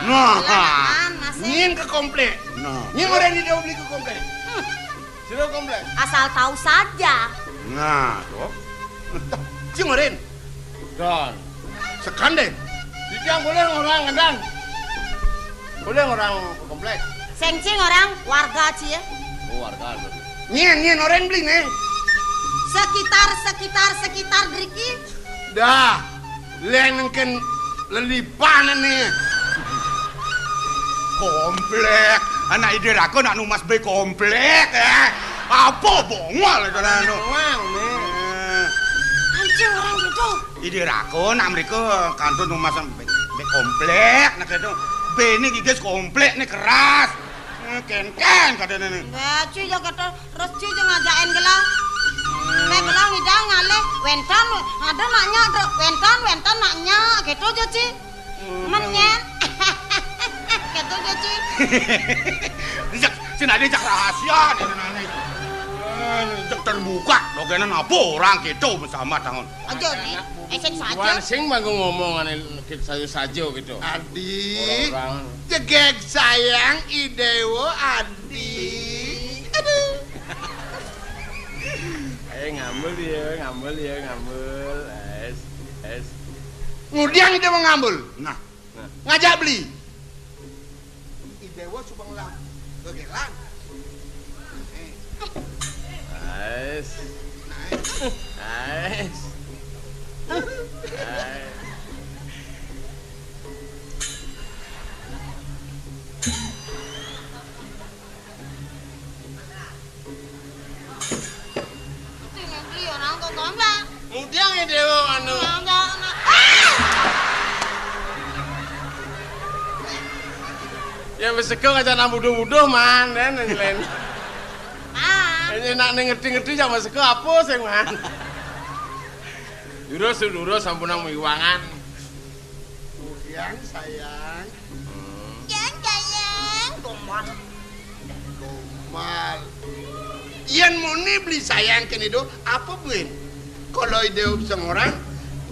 Nah. Nah. Masih. Nyin ke komplek. Nah. Nyin orang di beli ke komplek. Hmm. Sira komplek. Asal tahu saja. Nah, tuh. Cing orin. Don. Sekan deh. Titiang boleh orang ngendang. Boleh orang ke komplek. Sengcing orang warga cie. Oh, warga. Nyin, nyin orin beli nih. Sekitar, sekitar, sekitar driki. Dah, lenengken lelipanan nih. Komplek, anak ide rako nak numas be komplek, eh. Apa bongol itu lah, no? Wang, nih. Eh. Anjing orang gitu. Ide rako nak mereka kantor numas be, be komplek, nak itu. Be ini gigis komplek nih keras. Eh, ken-ken, kadene nih. Enggak, cuy, ya kata Terus Ci je ngajakin gelah. Nek gelah ngidang ngalih, wentan ada nak nyak, Dek. Wentan, wentan nak nyak, gitu aja, Ci. Menyen. Gitu aja, Ci. Dijak, sini aja jak rahasia, nih, nih, nih. Cek terbuka, dogenan apa orang kita sama tangan. Aja nih, esen saja. Wan sing manggo ngomong ane saja-saja gitu. Adi, orang-orang. Jegeg sayang idewo Adi. Aduh. Eh, ngambul ya, ngambul ya, ngambul. Es, es. Ngudiang ide mau ngambul. Nah, nah. Ngajak beli. Idewo suba ngelah gegelan. Ais. Ais. Ais. Ngudiang ya dewa anu. Ya wis sego aja nang buduh-buduh man, kan nyelen. Ini nak ning ngerti-ngerti ya wis sego apa sing man. Durus, durus, sampun nang miwangan. Ngudiang sayang. Yang sayang. Gomal. Gomal. Yen muni beli sayang kene do, apa buin? Kalau ide sing orang,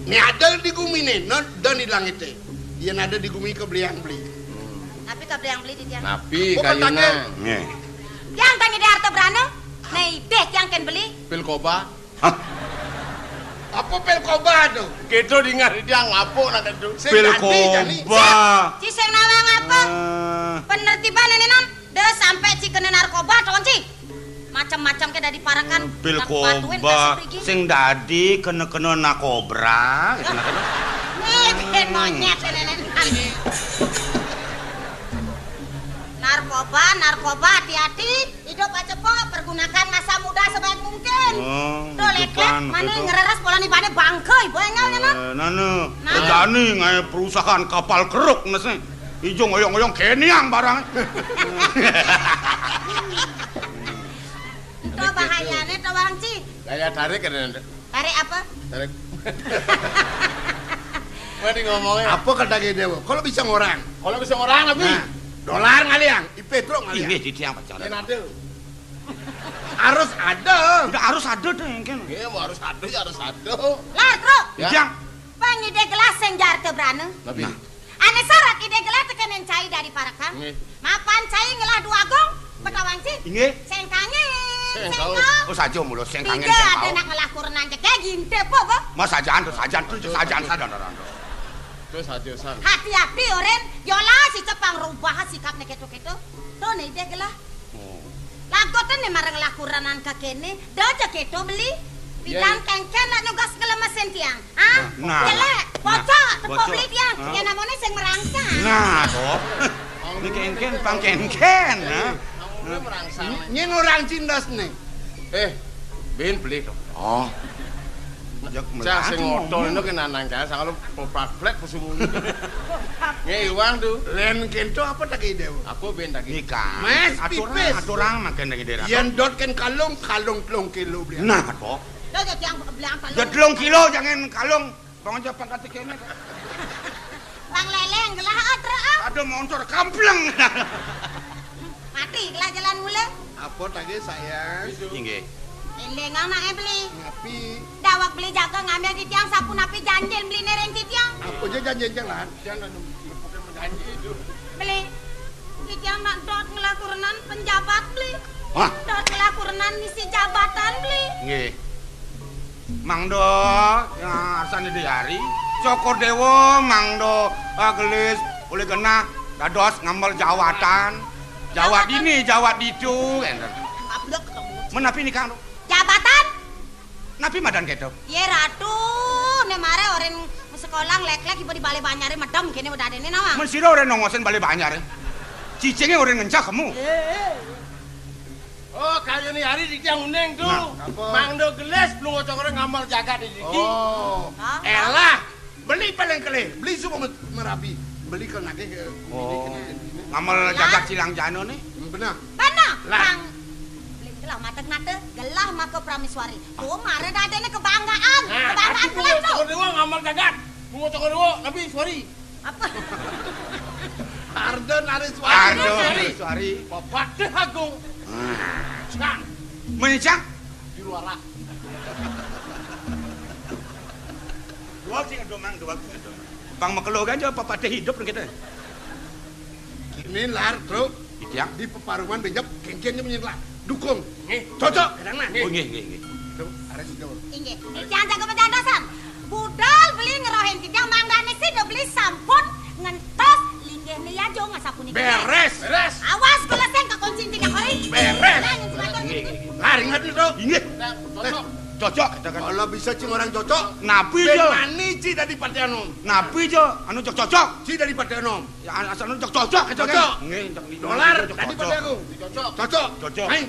ne ada di gumi ne, no, dan di langit e. Yen ada di gumi ke beli yang beli. Tapi ke beli yang beli di tiang. Napi kayuna. Nggih. Yang tanya di harta berana, ne ide yang ken beli. Pil koba. Hah? Apa pil koba tu? Kita dengar dia ngapuk nak tu. Pil koba. Ci sing nawang apa? Eh. Penertiban ini non, dah sampai ci kena narkoba, tolong ci. Macam-macam ke dari parekan. Pil koba. Sing dadi kena-kena narkobra, kena-kena. Eh, bikin monyet ini. Narkoba, narkoba, hati-hati. Hidup aja, Pok. Pergunakan masa muda sebaik mungkin. Oh, tuh, leklek, mana ngereres pola ni pada bangke, ibu enggak, ya, Mak? Eh, nana, nana. Kerjaan ni ngai perusahaan kapal keruk, nasi. Ijo ngoyong-ngoyong keniang barang. Itu bahayanya, tuh, Bang Ci. Gaya tarik kan. Tarik apa? Tarik. Mana ngomongnya? Apa kata gede, Bu? Kalau bisa ngorang. Kalau bisa ngorang, tapi. Nah, dolar ngaliang, ipe truk ngaliang. Ini di tiang pacar. Ini nanti. Harus ada. Udah harus ada deh yang kan. Iya, mau harus ada ya harus ada. Lah, truk. Ya. Tiang. Pangide gelas sing jar te brana. Tapi. Nah. Ane sarat ide gelah teken encai dari parekan. Nggih. Mapan cai ngelah dua gong, betawang ci. Inggih. Sengkangen, sengkau. Oh, saja mula sengkangen, sengkau. Tiga ada nak ngelah kurenan cek kayak ginte po, bo. Mas sajaan tuh, sajaan tuh, sajaan sadar, sadar. Terus saja san. Hati-hati, Oren. Yola si cepang rubah sikapnya keto-keto. Tuh nih ide gelah. Oh. Lagoten nih marang lakurenan ka kene, da aja keto beli. Pidan kengken lak nugas ngelemesin tiang. Ah, nah. Jelek, bocok, tepuk beli tiang. Ya namanya sing merangsang. Nah, to. Ini kengken, pang kengken, nah. Ini orang cindas nih. Eh, bin beli to. Oh. Cah sing ngotol itu kena nang cah, sangat lu poprak-plek pesumu. Nge iwang tu. Len kento apa tak ide? Apa ben tak ide? Nikah. Mes pipis. Aturang makan dengan daerah. Yen dot ken kalung, kalung telung kilo beli. Nah, to. Lo jadi yang beli yang kalung. Ya telung kilo jangan kalung. Bang aja pangkat kene. Bang leleng gelah, ah, truk, ah. Ada motor kampleng. Mati gelah jalan mula. Apa tadi sayang? Inggih. Eling anake beli. Ngapi? Dawak beli jaga ngambil di tiang sapu napi janjil beli nereng di tiang. Apa aja janji jalan? Jangan lupa janji itu. Beli. Di tiang nak dot ngelah kurenan penjabat beli. Hah? Dot ngelah kurenan ngisi jabatan beli. Nggih. Mangda, ya, arsane di hari. Cokor Dewa, mangda, ah, gelis, oleh genah, dados ngambil jawatan. Jawat ini, jawat ditu, enten. Ablek kamu. Menapi nikah, Nduk? Jabatan? Napi madan keto? Ye, Ratu, ne mare oren sekolah lek-lek ibu di Bale Banyare medem kene udah dene nawang. Men sira oren nongosen Bale Banyare. Cicinge oren ngencah kamu. Eh, eh. Oh, kayune hari di tiang uning tu. Nah, apa? Mangda gelis, belum ngocok orang ngamal jagat di sini. Oh. Hah? Elah, beli paling kelih, beli semua met-, merapi. Beli ke nagih ke ini, oh, ke ini, ke ini. Ngamal jagat silang jana nih. Hmm, benar. Benar. Lah. Bang. Beli gelah matek nate, gelah maka prameswari. Oh, mare dadene kebanggaan. Nah, kebanggaan aku kelas tu. Ngocok orang ngamal jagat. Ngocok orang, tapi suari. Apa? Ardo Nariswari. Ardo Nariswari. Bapak Deh Agung. Hmm. Cang. Meni cang? Luara. Dua sing ado mang, dua sing ado mang. Pang makelo kan jo papatih hidup kita. Ini lar, Truk. Titiang. Di peparuman benjep, kengken nyemenying lar. Dukung. Nggih. Cocok. Kadang nah. Oh, nggih, nggih, nggih. Truk, arep sida. Inggih. Titiang jaga pedandosan. Budal beli ngerohin titiang mangdane sida beli sampun ngentos linggih ni yajo ngasapunika. Beres. Beres. Awas golesen kekunci titiang kori. Beres. Nah, yang sudah nggih, nggih, nggih. Lar, inget itu. Inggih. Nah, cocok. Cocok, katakan. Kalau bisa cing orang cocok. Napi, Jo? Mani ci dadi Partai Anom. Napi, Jo? Anu cocok-cocok. Ci dadi Partai Anom. Ya, an-, asal anu cocok-cocok, katakan. Cocok. Nggih, cocok. Dolar, cocok, tadi cocok. Partai Agung. Cocok. Cocok. Hai.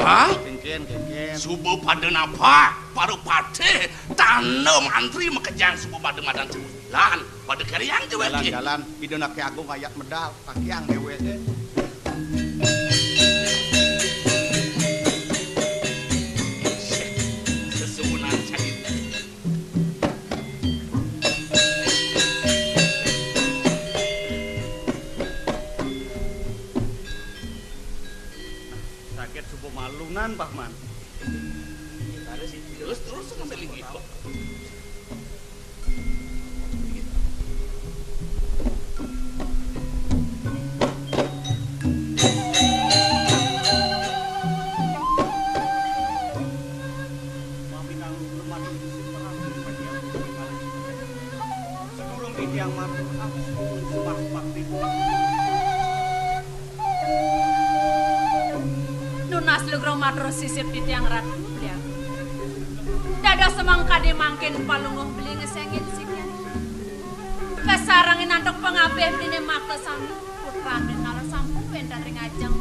Hah? Kengken, kengken. Suba pada napa? Para patih, tanda mantri makejang suba pada madan cemilan. Pada keriang je. Jalan, wéh. Jalan. Ida nak Ki Agung ayat medal, takiang déwék. Sesuunan cai. Saged suba malunan, Paman. Terus, terus ngambil gitu. Sedurung titiang matur, aku suwun sembah bakti. Nunas lugra matur sisip titiang Ratu Belian. Dados semeng kadi mangkin palungguh beli ngesengin sikian. Kasarengin antuk pangabih dene makta sami, putran rinala sampun wénten ring ajeng.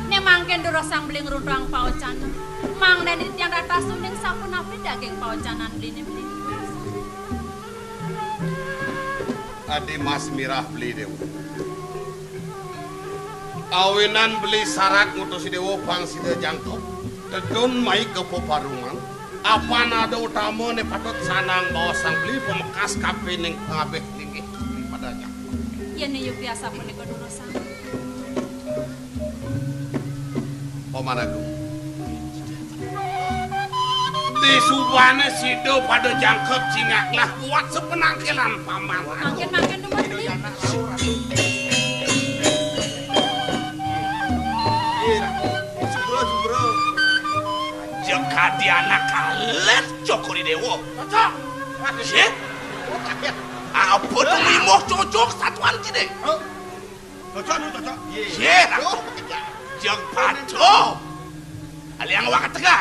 Ne mangkin durus sang beli ngruntuhang paocan. Mangdene titiang ratas uning sapunapi daging paocanan beli ne beli. Adi Mas Mirah beli Dewa. Awinan beli sarat ngutusi Dewa pang sida jangkep. Tedun mai ka peparuman. Apan ada utama ne patut sanang baosang beli pamekas kapining pangabih linggih beli pada jangkep. Yen yukti asapunika durus sang. Paman Agung. Disubane sida pada jangkep cingak lah buat sepenangkilan paman. Mangkin, mangkin, dumun beli. Iya, Ratu. Subro, subro. Jekadi anak alit cokor i dewa. Cocok. Sih? Apa tu mimoh cocok satuan kini? Hah? Cocok, nu cocok. Yé, nak. Jeng pato. Aliang wakat tega.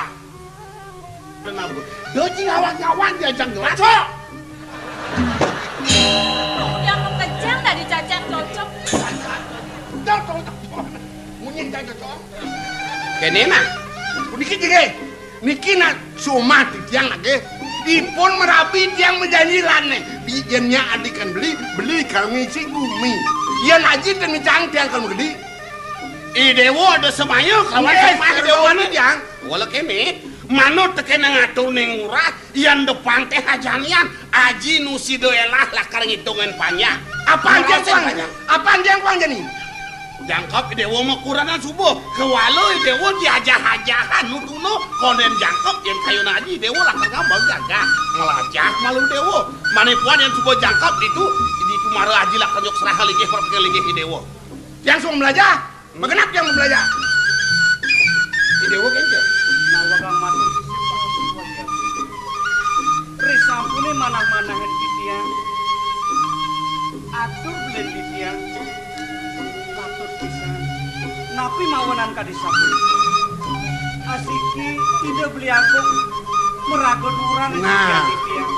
Kenapa? Doji ngawang-ngawang diajang gelas. Cocok. Yang mengejang dari cacang cocok. Cocok, cocok. Munyi cacang cocok. Kene, Mak. Puniki jege. Niki nak somah titiang nggih. Dipun merabi tiang majanji lane. Bi yen nyak adikan beli, beli kal ngisi gumi. Yen aji ten micang tiang kal magedi. I dewa ada semaya kawan. Yes, semah ada dewa ni tiang. Wala kene, manut tekene ngatur ning ngurah, yen depan teh ajanian, aji nu sida elah lakar ngitungin panjang. Apa anjang kuang? Apa anjang kuang jani? Jangkep i dewa makuranan subuh. Kewala i dewa diajah-ajahan nutuna konden jangkep yen kayun aji i dewa lakar ngambal gagah. Ngelajah malu dewa. Mane puan yen subuh jangkep ditu, ditu mara aji lakar nyuk serah linggih perpikir linggih i dewa. Yang subuh melajah, magenap yang melajah. I dewa kengke. Nawagang matur sisip Prabu Wadiagung. Risampune manah-manahin titiang. Atur belen titiang. Patut pisan. Napi mawanan kadi sapunika? Asiki Ida Beli Agung meraga duran. Nah. Titiang.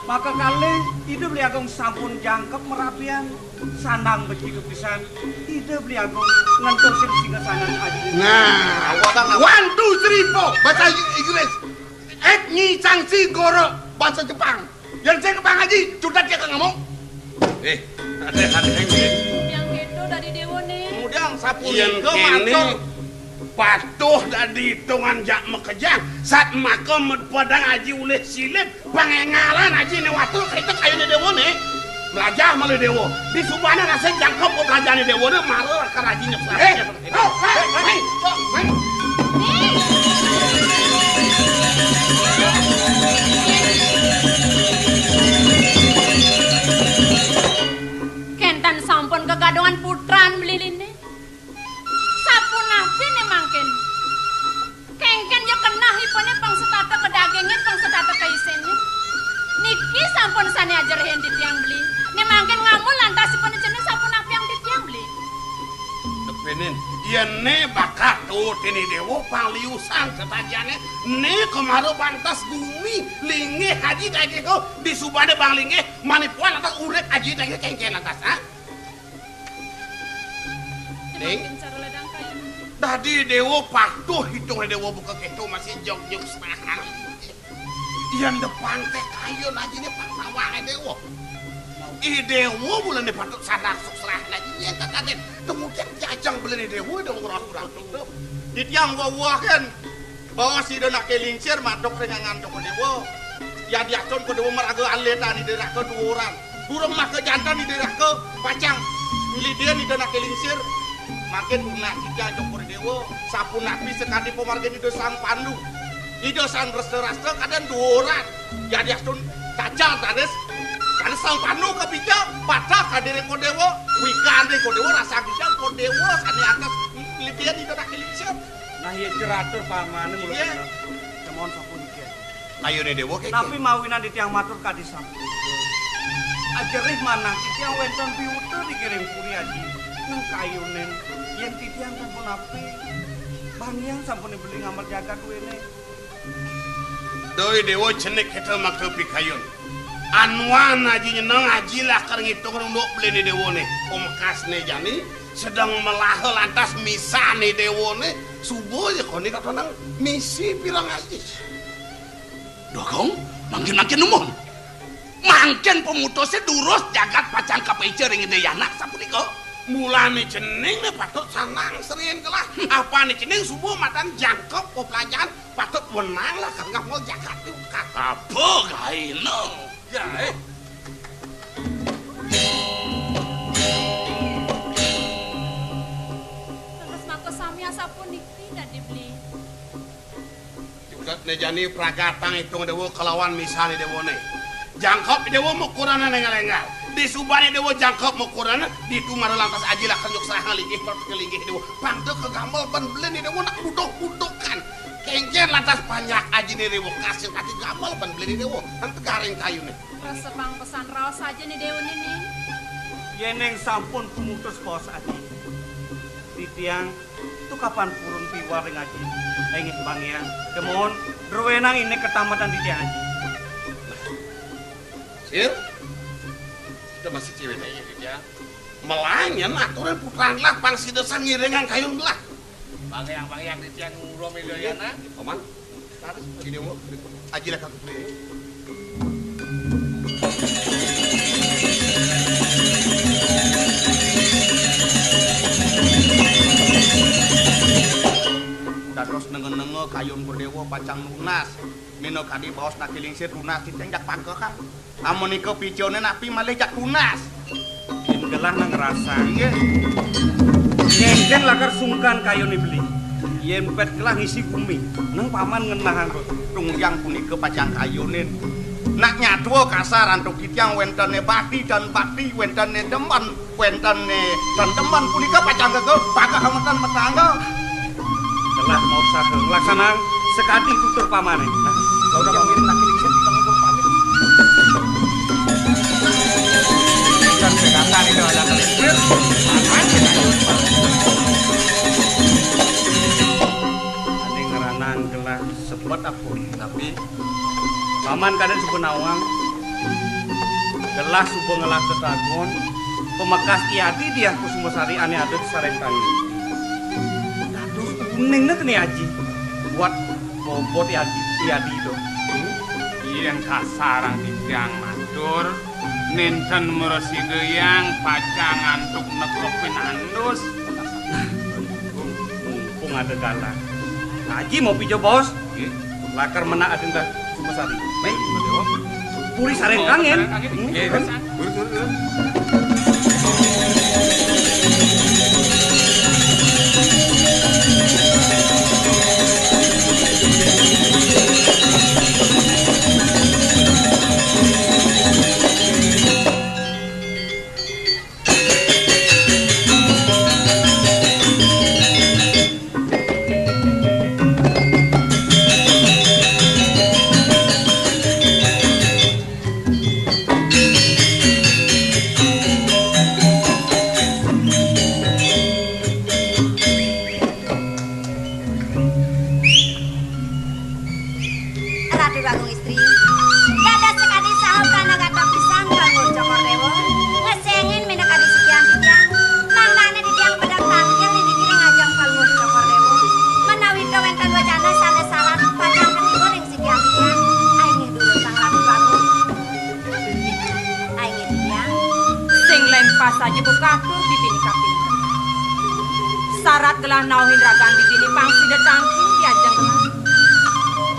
Maka kalih Ida Beli Agung sampun jangkep merapian, sandang becik pisan, Ida Beli Agung ngentosin singgasanan aji. Nah, one, two, three, four, bahasa Inggris. Et nyi chang si goro, bahasa Jepang. Yang saya kebang aji, cutat ya kang ngomong. Eh, ada, ada yang ini. Yang gitu dari Dewa nih. Kemudian sapu Yang nika kene matur. Patuh dadi hitungan jak makejang, sat maka med padang aji ulih silip, pangengalan aji ne watul, kaita kayune Dewa ne. Mlajah malih Dewa. Di subana rasa jangkep pun rajane Dewa ne, mara lakar aji nyepsah. Eh, oh, eh, eh, eh. Kenten sampun kegadungan putran beli line. Sapunapi ne mangkin? Kengken ya keneh ipane pang setata ke daginge, pang setata ke isine. Niki sampun sane ajerehin titiang beli. Ne mangkin ngamul lantas ipane jeneng sapunapi yang titiang beli? Tepinin, yene bakat tuh tini Dewa pang liusan setajane, ne kemaro pantes gumi, linggih aji daging ko, di subane bang linggih, manipuan lantas urip aji daging kengken lantas, ha? Ning? Dadi Dewa patuh, hitung Dewa buka keto masih jog-jog serahan. Yan depan teh kayun aji ne pang nawang Dewa. I Dewa bulan ne patut sadar sok serahan aji ne, yen tak kaget. Kemudian jajang beli ne Dewa, Dewa ngerasa kurang tutup. Titiang wawuaken. Baos Ida Nake Lingsir madok ring angan Joko Dewa. Yadiastun Dewa maraga aletan Ida Raka duuran. Durung maka janten Ida Raka pacang nglidin Ida Nake Lingsir. Mangkin tunas titiang Joko Dewa, sapunapi sakadi pamargin Ida Sang Pandu. Ida Sang Dresta-rasta kaden duuran. Yadiastun cacal taris, taris Sang Pandu kapica, patah kadi ring Kodewa, wikan ring Kodewa, rasa gijang Kodewa, sane atas nglidin Ida Nake Lingsir. Nah, iya ceratur pamane mula. Iya. Kena. Kemon sapuniki. Kayune Dewa keke. Napi mawinan titiang matur kadi sapunika? Ajerih manah titiang wenten piuta dikiring puri aji. Nang kayunen, yen titiang sampun api, bangiang sampun dibeli ngamel jagat duene. Doi Dewa cenik kita makta pikayun. Anuan aji nyeneng aji lakar ngitung runduk beli ni Dewa ne. Omkasne jani, sedeng melaha lantas misane Dewa ne, suba ya koni katonang misi pirang aji. Dogong, mangkin-mangkin numun. Mangkin pamutuse durus jagat pacang kapica ring Ida Yana sapunika. Mulane cening ne patut sanang sering kelah. Apane cening suba matan jangkep peplajahan patut wenang lah kang ngamul jagat tukang. Apa gaena? Ya, eh. Terus maka sami asapuniki dadi beli. Jugat ne jani pragatang itung Dewa kelawan misane Dewa ne. Jangkep Dewa makurana nenggal-enggal. Di subane Dewa jangkep makurana, ditu mara lantas aji lakar nyuksrahang linggih, linggih Dewa. Pang teu kagamel ban beli ni Dewa nak butuh-butuhkan. Kengken lantas panjak aji ni Dewa kasih kaki gamel ban beli ni Dewa. Nang tegaring kayune. Rasa pang pesan raos aja ni Dewa ni, Ning. Yeneng sampun pumutus kaos aji. Titiang, tu kapan purun piwar ring aji. Engit bangian. Kemon, druenang ini ketamatan titiang aji. Sir, kita masih cewek aja, ya. Melanya aturan putran lah, pang sidesan ngiringan kayun lah. Bangiang-bangiang titiang ngurung Ida Yana. Paman. Taris, gini, Wo. Aji lah kaki beli. Dados nenga-nenga kayun Dewa pacang nunas. Minakadi baos Naki Lingsir tunas titiang jak pangkehan. Amunika picane napi malih jak tunas. Yen gelah nang ngrasang. Inggih. Ngengken lakar sungkan kayune beli. Yen pet gelah ngisi gumi, nang paman ngenahang. Tungyang punika pacang kayunin. Nak nyatwa kasar antuk titiang wentene bakti dan bakti wentene demen. Wénten né tentemen punika pacang gagah pagah ametan matangga. Telah maosaka nglaksanang sakadi tutur pamané. Nah, lawan yang mirip laki lingsir kita ngumpul pamit. Dan pegatan itu ada kelintir. Ane ngeranang gelah sebet aku. Tapi paman kadang suka nawang. Gelah suba ngelah tetragon, pamekas I Adi Diah Kusumasari ané ada di Saréngkang. Dados uningné kéné Aji. Buat bobot I Adi, I Adi to. Yén kasarang titiang matur, nénten mrasidayang pacang antuk negok pinandus. Mumpung ada galah. Aji mau pija, Bos? Nggih. Lakar menak adéng dah Kusumasari. Baik. Puri Saréngkang, yén. Nggih, terus. Terus, terus, terus. Ratu Agung Istri, dados sakadi saha pranagata pisan Palungguh Cokor Déwa, ngesengin minakadi sikian titiang, mangdané titiang pedek tangkil niki ring ajeng Palungguh Cokor Déwa, menawi wénten wacana sané sarat pacang katiba ring sikian titiang, inggih durusang Ratu Agung. Inggih titiang. Sing lempas saja buka atur bibiné kaping. Sarat gelah nauhin ragan bibiné pang sida tangkil di ajeng gelah.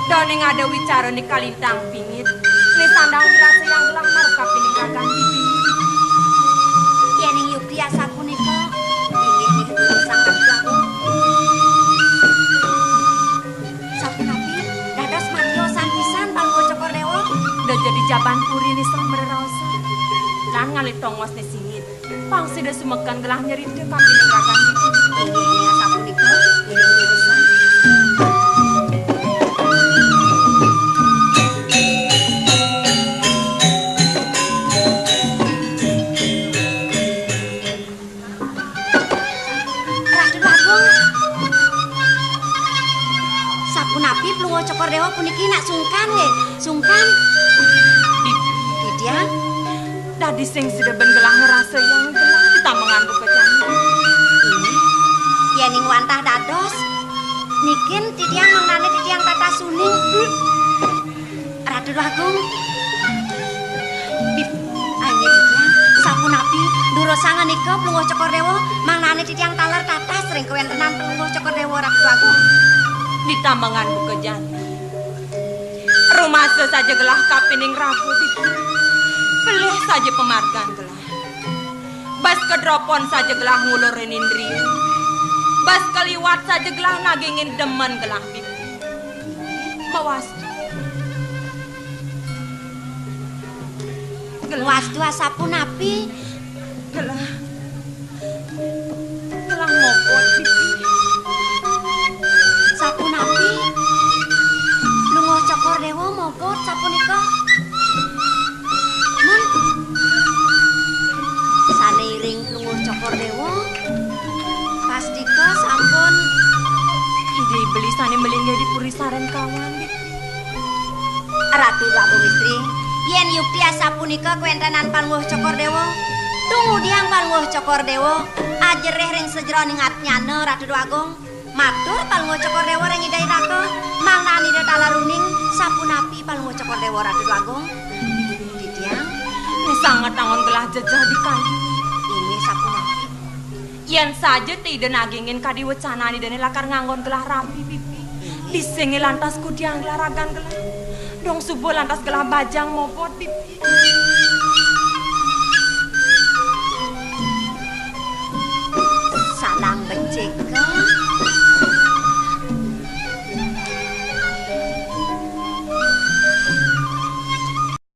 Daning ada wicara né kalintang pingit, né sandang wirasayang gelah marep kapining ragan bibiné. Yéning yukti asapunika, inggih nggih durusang Ratu Agung. Sapunapi dados matiosan pisan Palungguh Cokor Déwa? Da jadi jaban puri né sang mreraosan. Lan ngalih tongos né singit. Pang sida sumeken gelah nyerita kapining ragan bibi. Inggih, inggih, sapunika, inggih durusang. Ratu Agung. Sapunapi Palungguh Cokor Déwa puniki nak sungkan nggih? Sungkan. Di-, Didian. Dadi sing sida ben gelah ngrasayang gelah di tamengan buka jani. Inggih. Yéning wantah dados, niki titiang mangdané titiang tatas uning. Ratu Agung. Bib-, inggih titiang, sapunapi durusang nika Palungguh Cokor Déwa, mangdané titiang taler tatas ring kawéntenan Palungguh Cokor Déwa, Ratu Agung. Di tamengan buka jani. Rumasa saja gelah kapining raga, Bibi. Pelih saja pamargan gelah. Bas kadropon saja gelah ngulurin indria. Bas kaliwat saja gelah nagingin demen gelah, Bibi. Mawastu. Gelah. Wastu asapunapi? Gelah. Gelah mobot, Bibi. Sapunapi? Palungguh Cokor Déwa mobot sapunika. Mun sané iring Palungguh Cokor Déwa, pastika sampun. Inggih beli sané malinggih di Puri Saréngkawan, Bibi. Ratu Agung Istri, yén yukti asapunika kawéntenan Palungguh Cokor Déwa, tumudiang Palungguh Cokor Déwa ajerih ring sajeroning atnyana, Ratu Agung. Matur Palungguh Cokor Déwa ring Ida Raka, mangdané Ida taler uning, sapunapi Palungguh Cokor Déwa, Ratu Agung? Titiang. Né sanget anggon gelah jejeh di kayu. Inggih sapunapi? Yén saja té Ida nagingin kadi wecanan Idané lakar nganggon gelah rabi, Bibi. Disingé lantas kudiang gelah ragan gelah. Dong suba lantas gelah bajang mobot, Bibi.